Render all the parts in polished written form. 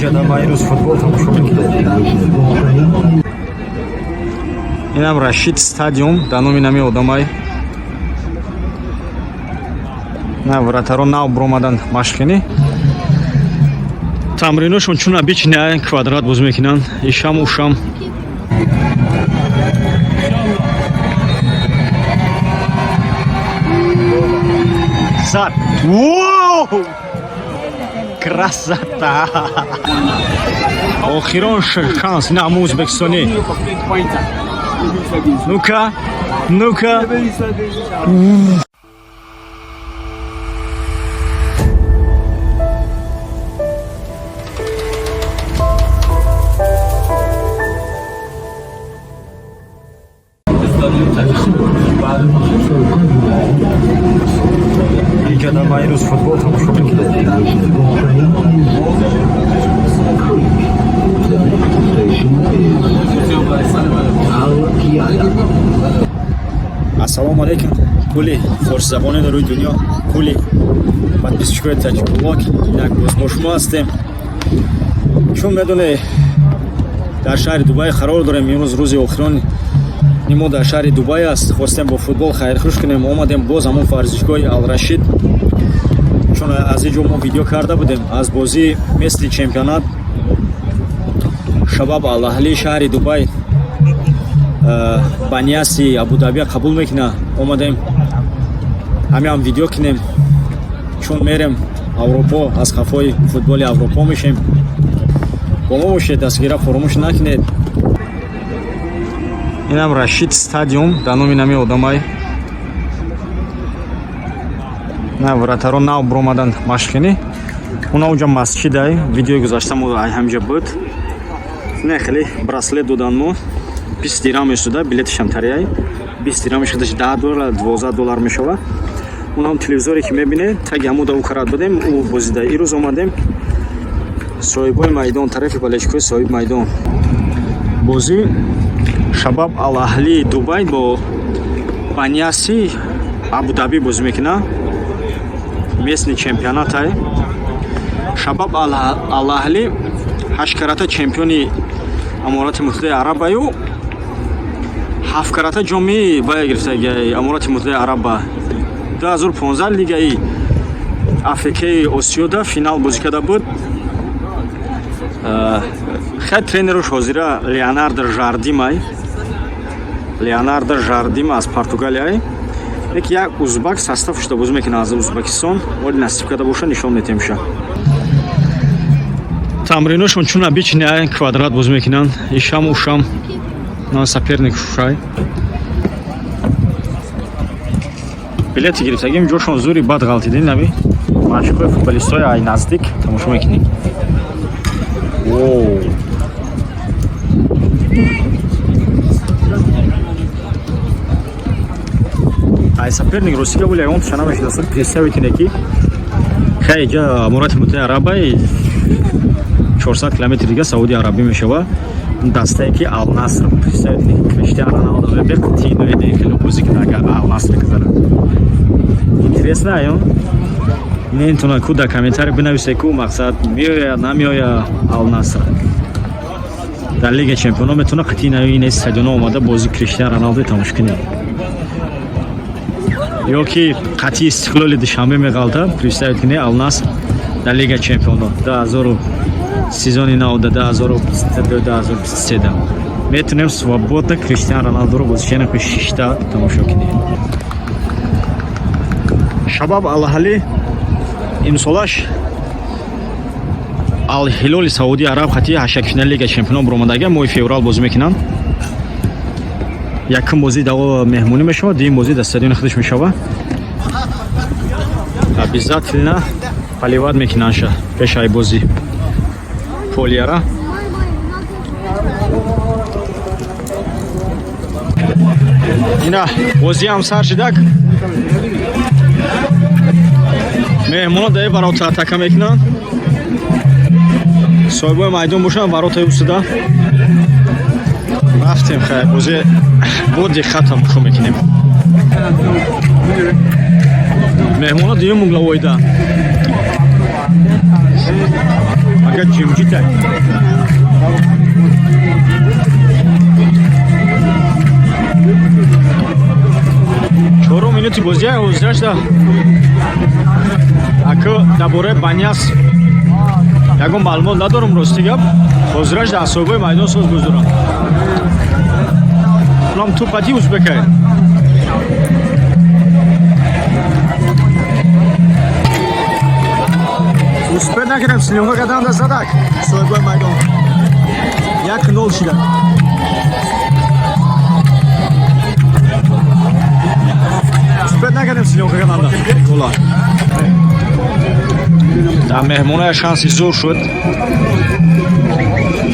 Инҷа дар байрӯз футбол тамошо мекунем. Инам Рашид стадиум дар номи нами одамай. На вратаро нав биромадан машқинӣ. Тамриношон чун обычный квадрат боз мекунанд. Ишам ушам. Зад. Воу! Красота! Охирон шанс на ҳамун ӯзбекистонӣ. Ну-ка, ну-ка. Инҷа дар байрӯз футбол тамошо мекунем. Ассалому алайкум, кулли форсизабони дар рӯи дунё, кулли подписчикои Таҷикблог, инак боз бо шумо ҳастем. Чун медонед, дар шаҳри Дубай қарор дорем. Имрӯз рӯзи охирони мо дар шаҳри Дубай аст. Хостем бо футбол хайрхуш кунем. Омадем боз ҳамон варзишгоҳи Алрашид, чун аз ин ҷо мо видео карда будем аз бозии местный чемпионат. Шабаб Алаҳлии шаҳри Дубай Банияси Абудабия қабул мекунад. Омадем ҳамиам видео кунем, чун мерем Аврупо, аз қафои футболи Аврупо мешем. Бо мо бошед, дастгира фаромӯш накунед. Инам Рашид стадиум дар номи нами одамай. На вратаро нав биромадан машқинӣ. Уна унҷа масҷидай, видеои гузашта мо ай ҳамҷа буд. Не, хеле браслет додан мо. 20 дирам месуда, билеташам тариай. 20 дирам худаш 10 доллар, 12 доллар мешавад. Унам телевизоре ки мебинед, таги ҳамуда ӯ карад будем, ӯ бозида. Ирӯз омадем соҳибои майдон, тарафи болельщикои соҳиби майдон. Бозӣ Шабаб Алаҳлии Дубай бо Банияси Абудаби бозӣ мекунад. Местный чемпионатай. Шабаб Алаҳли ҳашткарата чемпиони Аморати Муттаҳидаи Арабаю ҳафткарата ҷоми вая гирифтаги Аморати Муттаҳидаи Араба. 2015 лигаи Африкаи Осиёда финал бозӣ карда буд. Хай, тренерош ҳозира Леонардо Жардимай. Леонардо Жардим аз Португалияй. Яки як узбак состав шуда бозӣ мекунад аз Узбекистон. Оли насиб карда боша, нишон метемша. Тамриношон чун обычный квадрат бозӣ мекунанд. Ишам ушам. На соперник шушай. Билети гирифтагим ҷошон зури бад ғалтидин наби. Машқҳои футболистҳои ай наздик тамошо мекунӣ. Воу. Ай соперник русига були ягон туша намешинасад. Представить кунед, ки хай ҷа Аморати Муттаҳидаи Арабай, 400 километр дига Саудии Арабӣ мешава. Дастае ки Ал-Наср, представить кунед, ки Криштиану Роналдо мебеқ тино эде хеле бозӣ кунад, агар Ал-Наср гузарад. Интересно, аю? Нентона ку дар комментарий бинависе, ку мақсад меояд, намеояд Ал-Наср. Дар Лига Чемпионо метавона қатъи нави ин стадиона омада бозии Криштиану Роналдо тамошо кунед. Ё ки қатъи Истиқлоли Душанбе меғалта, представить кунед, Ал-Наср дар Лига Чемпионо 2000 сезони нав 2022 2023 метавонем свободно Криштиану Роналдоро бозишена ку шишта тамошо кунем. Шабаб Алаҳали имсолаш Алҳилоли Саудии Араб хати ҳаштякфинали Лига Чемпионон баромадага, моҳи феврал бозӣ мекунанд. Якум бозӣ дар меҳмонӣ мешавад, дуюм бозӣ дар стадиони худаш мешавад. Обязательно поливать мекунандша пешаи бозӣ полияра. Ина бозиам сар шидак. Меҳмонот дар ворота атака мекунанд. Соҳибои майдон бошанд воротаи усуда. Рафтем, хай, бозӣ бо диққат тамошо мекунем. Меҳмонот дуюм угловойда. Камака ҷимҷита. Чорум минути бозия ҳозирашда. Аку дар бораи Баняс ягон маълумот надорам, рости гап. Ҳозираш дар асобои майдон соз гузорам. Унам тупати узбекай. Успеть накардем, съёмка кардам да задак. Соҳибои майдон. 1-0 шидак. Успеть накардем съёмка кардам да. Гола. Дар меҳмоная шанси зур шуд.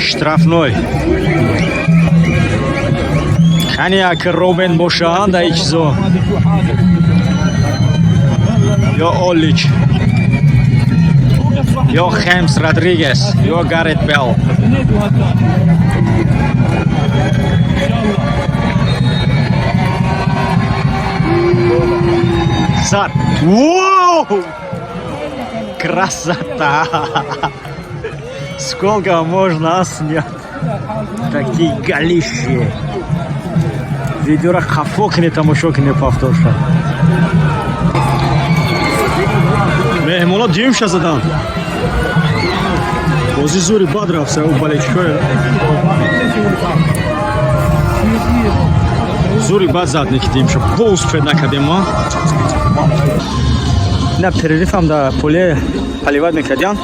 Штрафной. Кани як Робен бошанд дар ин чизо. Ё Олич. Ё Хемс Родригес, ё Гарет Белл. Зад. Воу! Красота! Сколько можно снять? Такие голищи. Видеора хафо кне, тамошо кне повторша. Меҳмоно дуюмша задан. Бозӣ зури бад рафт, сабу болельщикои. Зури бад зад неки дуюмша. Бо успеть накардем мо. На перерыв ам да поле поливать мекардян.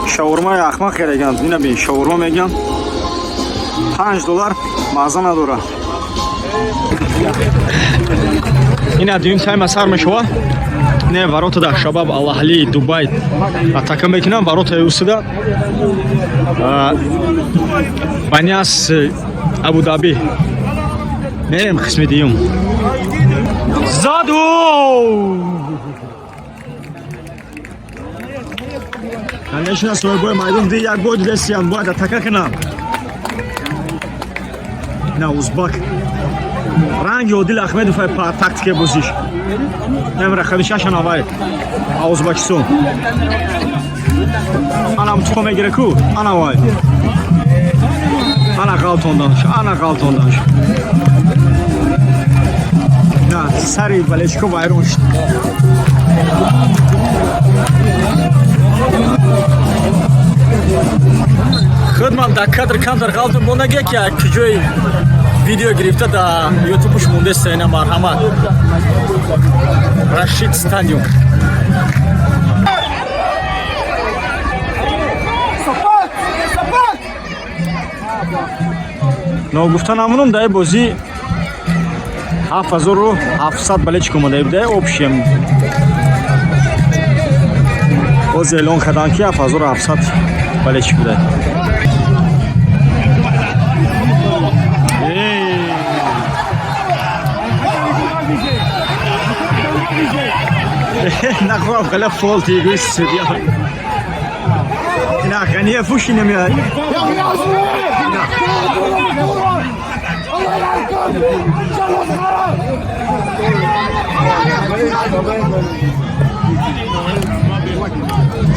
Шаурмаи ахмақ кареган. Ина бин, шаурма меган. 5 доллар, маза надора. Ина дуюм тайма сар мешава. Не ворота да Шабаб Аллахли Дубай атака мекунам, ворота усида. Баняс Абу Даби. Мерем қисми дуюм. Заду! Конечно, соҳибои майдон ди як бой дидестиян, бояд атака кунам. На узбак. Ранги Одил Ахмедов па тактикаи бозиш. Нем рақами шаша навай. А Узбекистон. Ана тупо мегире ку? Ана вай. Ана ғалтонданш, ана ғалтонданш. На сари болельщико вайрон шуд. Худман дар кадр камтар ғалтон мондаге, ки куҷои видео гирифта дар ютубуш мондеста. Ина марҳамат. Рашид стадион. Сапак! Сапак! Ногуфта намонам, дар бозӣ 7700 болельщик омада буда общем. Боз эълон карданд, ки 7700 болельщик буда. Эй! Нахоҳам хеле фолти гӯи судья. Ина Ғания фуши намеяд. يا اخي يا الله يلعنكم ان شاء الله مسخره.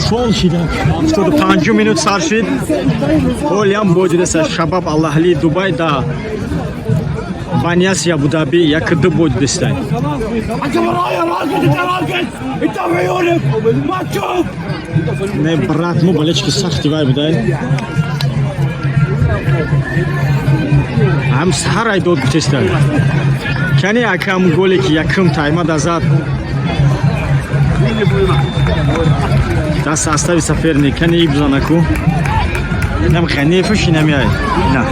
Фол шида. 75 минут сар шид. Ҳолиам бой дидаста Шабаб Аллаҳли Дубай да Баняси Абудаби 1-2 бой дидастай. حكم الرايه، راجل، انت راجل، انت بعيونك ما تشوف. Не, брат, мо болельщики сахти вай будай. Ҳам саҳарай дод гуфтестай. Кани акам голе ки якум тайма да зад. Даст состави соперник, кани ибзанаку. Нам Ғанифуш намеяй. На.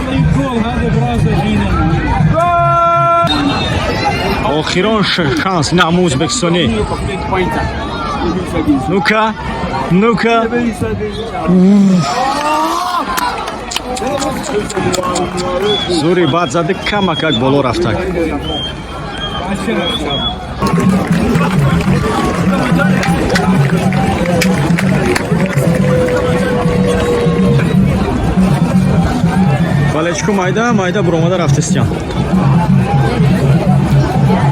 Охирон шанс на ҳамун узбекистонӣ. Ну-ка, ну-ка. Зури бад зади, камакак боло рафтак. Болельщику майда майда буромада рафтестиян.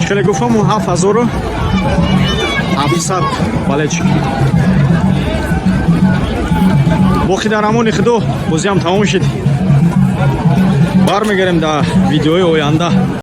Чӣ хеле гуфтам, 7700 болельщик. Боқӣ дар амони Худо. Бозиам тамом шид, бармегарем дар видеои оянда.